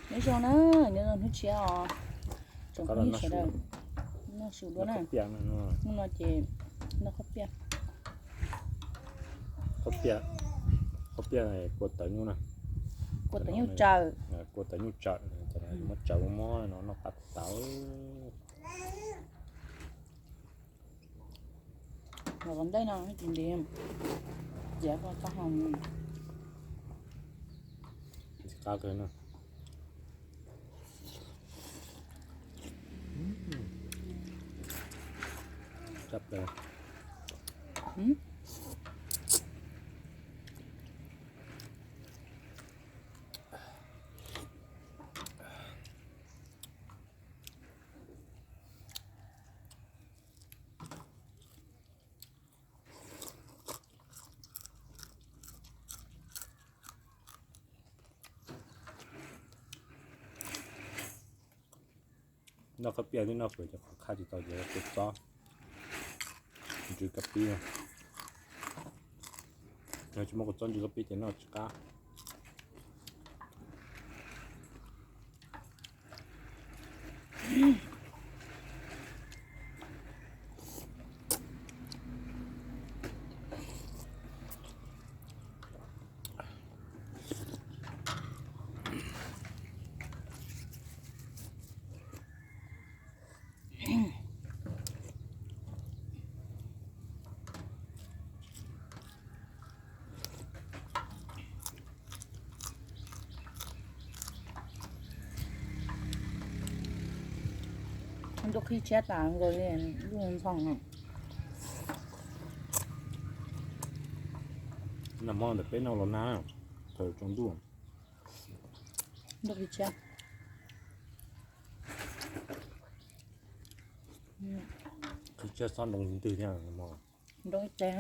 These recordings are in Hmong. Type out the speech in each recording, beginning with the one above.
Nyob zoo na, nyob zoo hnub tshiab os. Tsoom phooj ywg sawv daws, noj su dua na. Hnub no ces noj khaub piaj. Khaub piaj, khaub piaj kua tawv nyuj na. Kua tawv nyuj tsawm. Kua tawv nyuj tsawm, muab tsawv muab no noj qab tawv. Los ntej no tsis ntev, ciav koj txhob hau. Qab kawg na. Tsab plaws. Noj khaub piaj twb noj pem cov qhov khaj tsis tau ces kua txob ntsws kab pib. Yog tsis muaj kua txob ntsws kab pib ces noj tsis qab. Ntuj qhib tshiab tas nkaus li ntuj ntxhoo no. Nag hmo ntawm peb no los nag, thaum tsaus ntuj. Ntuj qhib tshiab. Qhib tshiab xob ntoo ntwg thiab. Ntoo ib teg.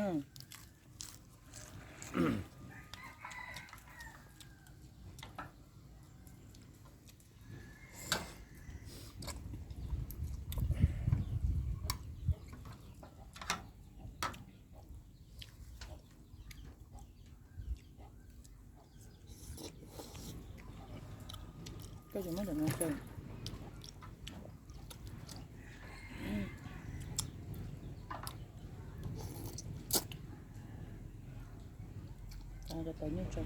Koj tsis muab ntawm no tso. Cov tawv nyuj tso.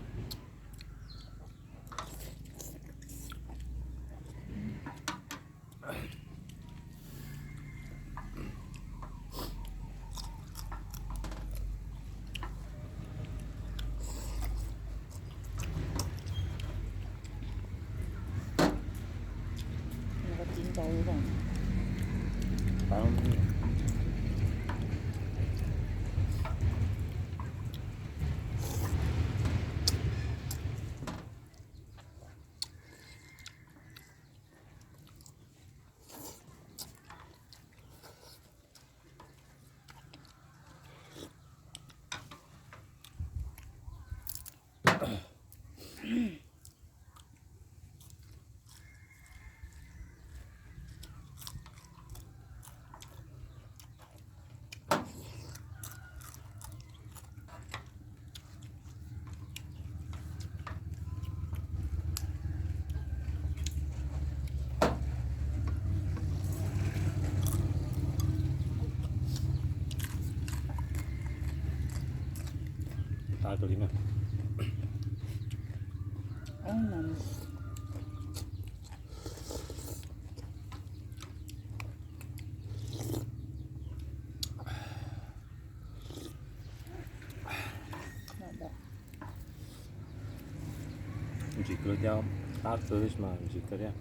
Ntsim kawg thiab, qab kawg tab sis mas ntsim kawg thiab.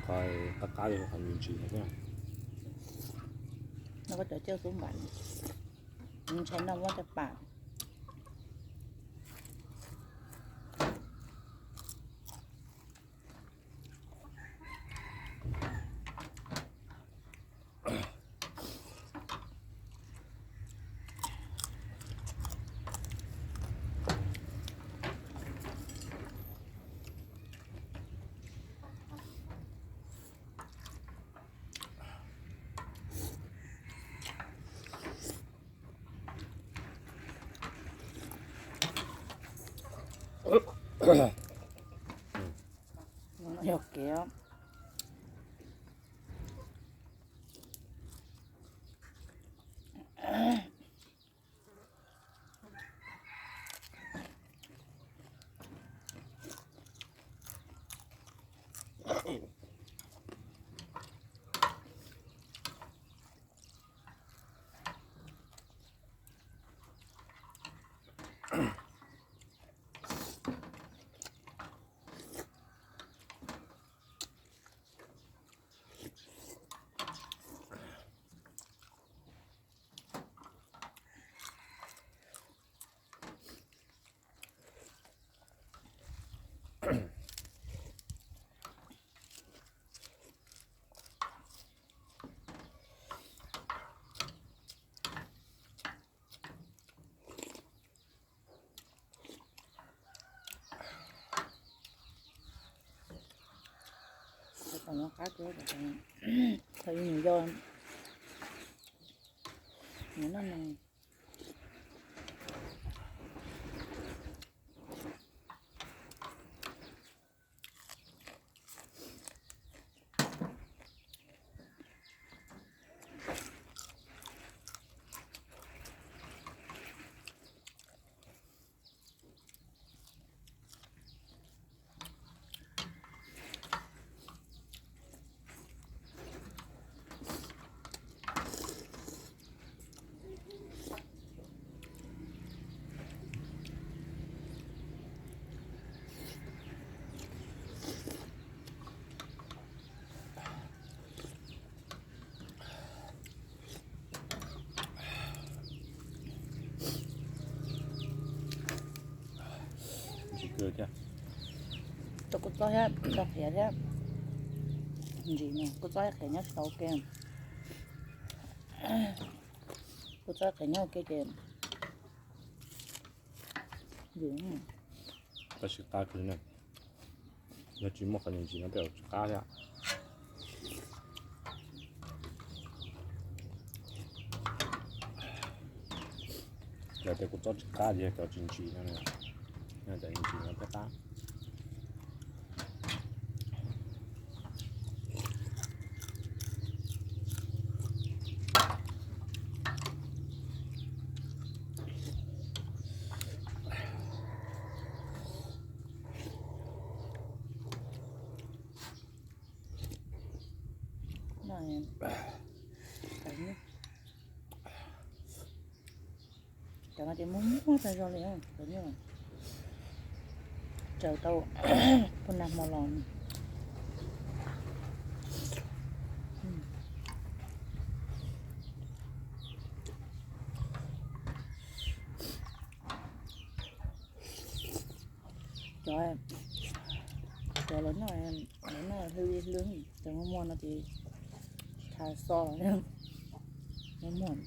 Qhov qab qab yog qhov ntsim ntsim no thiab. No koj cov cawj xub npam, ntshai noj muab caj pas. Yog kev. Thaum no qab tsuav, thaum ub nws yau, nws noj no. Ntsim kawg thiab. Tau kua txob thiab, tau qhiav thiab. Ntsim no kua txob thiab qhiav nyob tsis tau ua ke. Kua txob qhiav nyob ua ke ces ntsim. Tab sis qab kawg na. Yog tsis muaj qhov ntsim no tej zaum tsis qab thiab. Yog tias kua txob tsis qab ces yog cov tsis ntsim no, yog cov ntsim no thiaj qab. Cov no ces muag muag tag zog li, cov no tsaws tau puag nag hmo los. Cov, cov lawv noj, lawv noj hlwb li hlwb, cov muag muag no ces tsis tas xo, muag muag.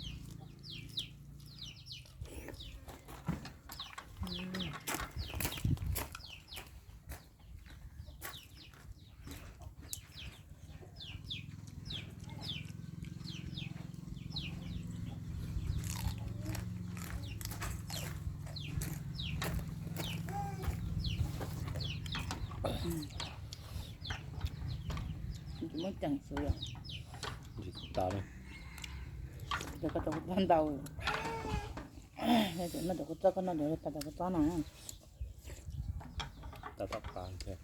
Tsis muaj ceem xwb yom. Ntsim tas li. Ces koj cov kua txob ntau. Yog tias noj cov kua txob, koj noj cov tas cov kua txob no. Tas tom qab thiab.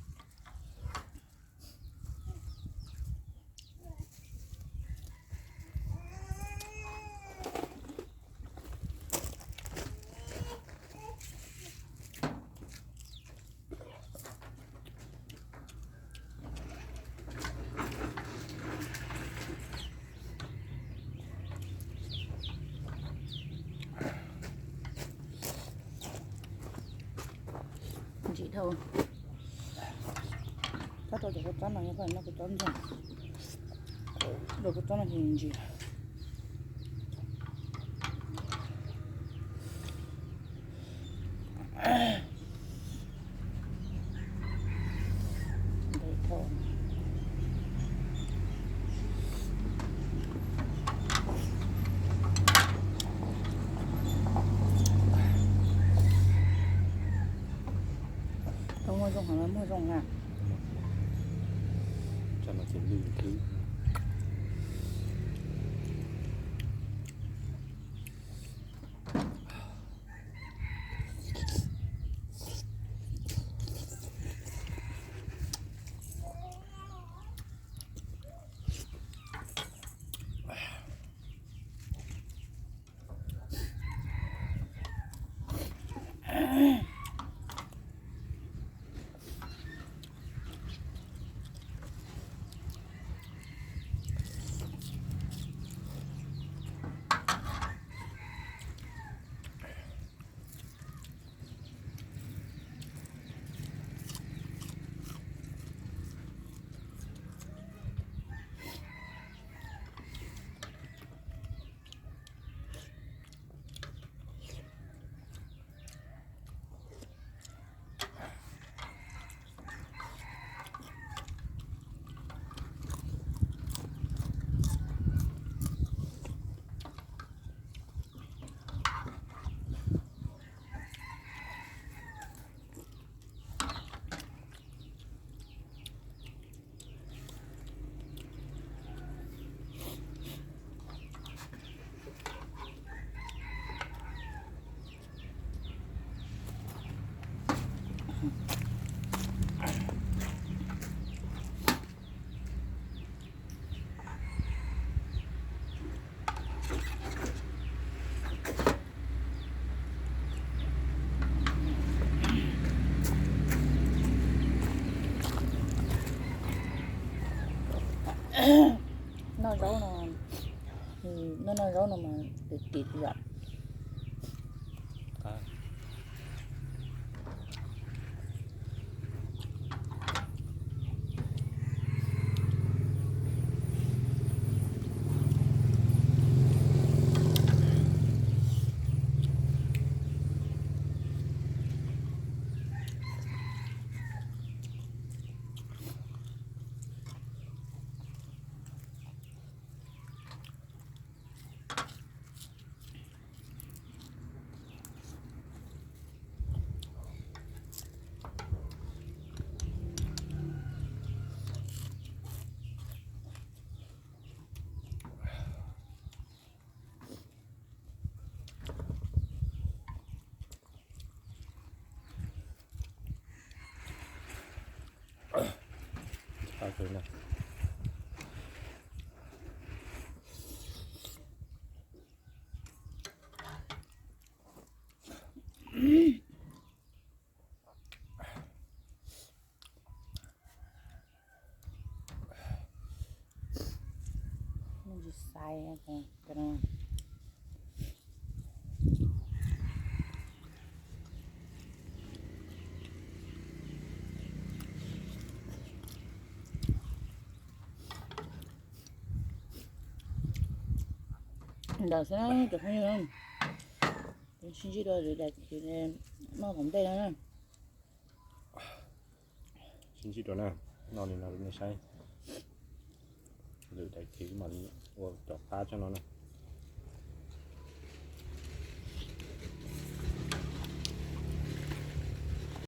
Ntsim dhau. Tab rau cov kua txob no, koj noj kua txob ntxoog, cov kua txob no ces ntsim. Tau muag zoo heev, muag zoo na. Noj zaub no, noj noj zaub no mas tis tis yom. Tsis xaiv. Ntawd xwb na cov phooj ywg, sib ntsib dua lwm daim khiv noj tom ntej no na. Sib ntsib dua na, noj li no rau nej saib. Lwm daim khiv mam li ua cov qab tso no na.